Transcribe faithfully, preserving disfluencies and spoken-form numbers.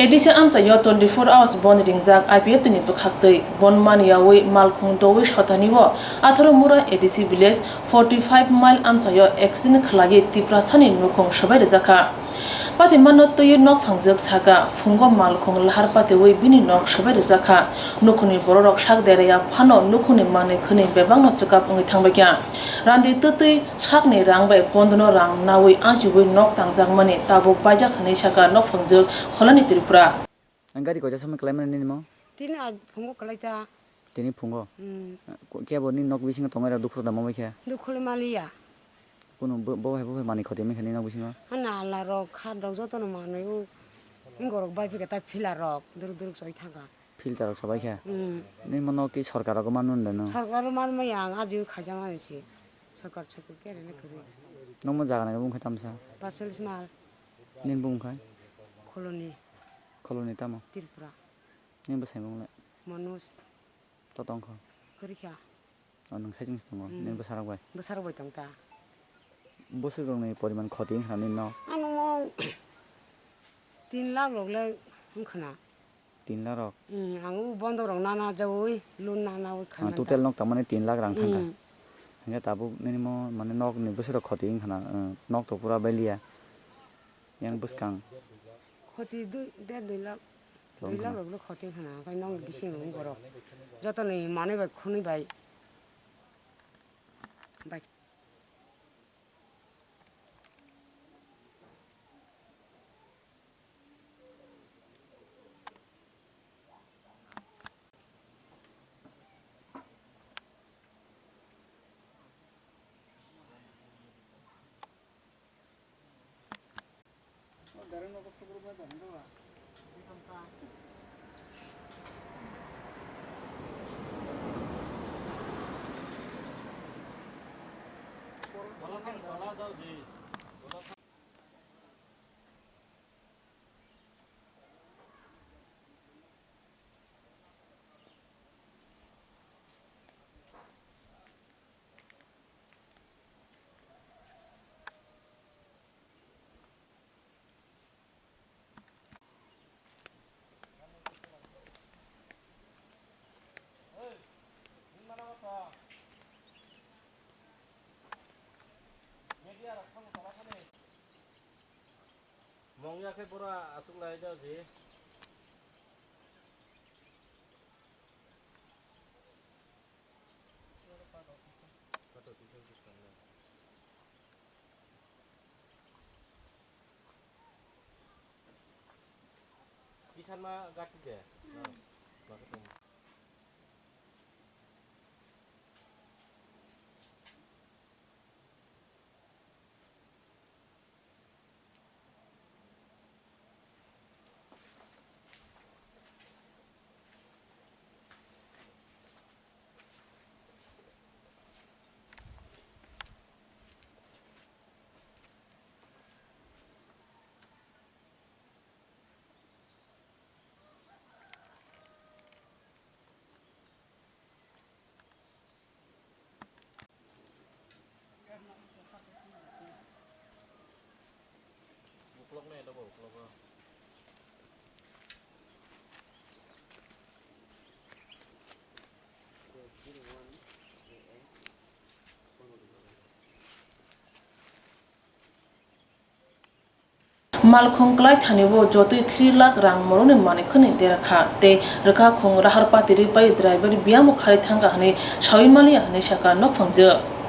A D C amchaio twenty four hours bond ringjak I P F T ni bwkhaktwi. Bond maniyawi malkhung dowi sotani o Atharomura A D C village forty five mile amchaio accident khlaiwi Tiprasani nukhung swbai rwjakha. Patimano twiwi nok phangjak saka, phungo malkhung lahar patiwi bini nok swbai rwjakha. Nukhungni bororok sak deraya phano nukhungni manwi khwnwi bebakno chwkap wngwi thangbaikha. Randi twtwi sakni rang bai pondono rang nawi ajiwi nok tangjakmani tabuk baijak hwnwi saka nokphangjak Kholani Tripura. Ang gari koita somoi kalaimani nini mo? Tini a phungo kalaita. Tini phungo? Hmm. Ko-, kebo ni nok bisingo tongo era dukhu da mamai khe? Dukhu le maliya. Kuno bo, bo hai, bo hai mani khoti mai khe ni nok bisingo? Ana ala rok, khat rok joto no manwi o. Ingorok bai phika ta phila rok, duruk duruk choi thangka. Filter rok sabai khe? Hmm. Ni mo nok ki sorkar rok man munda no? Sorkar man maya ang ajiu khaijama ni si. Sorkar chukul kere ne kari. Nokmo jaga nai bung khe tamsa? Pasolis mal. Nini bung khai? Kholoni. Kholoni tamo? Tripura. Nini bwsai mung le? Manoj. To tong kho? Kwrwi kha. O nwng sai chwng se tongo, hmm, nini bwsarok bai? Bwsarok bai tong ta. Bwswk rokni poriman khoti wngkha nini no? Ano tin lakh rok le wngkha na. Tin lakh rok? Hmm, ang o bondok rok nana jawi, loan nana o khaimani. Ah, total nok tamani tin lakh rang thangkha. Hmm. Hingke tabuk nini mo mane nok ni bwswk rok khoti wngkha na, eh, nok to pura baliya. Yang bwskang. Khoti dui, der dui lakh. Dui lakh rok le khoti wngkha na, hingke nok ni bising rok borok. Joto ni manwi bai khwnwi bai. Bai. Mongya khe bora aswk lai jao je. Bisan ma gati de. Hmm. Maka tong. Malkhung kwlai thani o jotoi three lakh rang morokni manwi khwnwi derkha tei rwkhakhung rahar pati rwpai driver biyamo kharwi thangkha hwnwi sawi maliya hwnwi sakha nokphangjwk.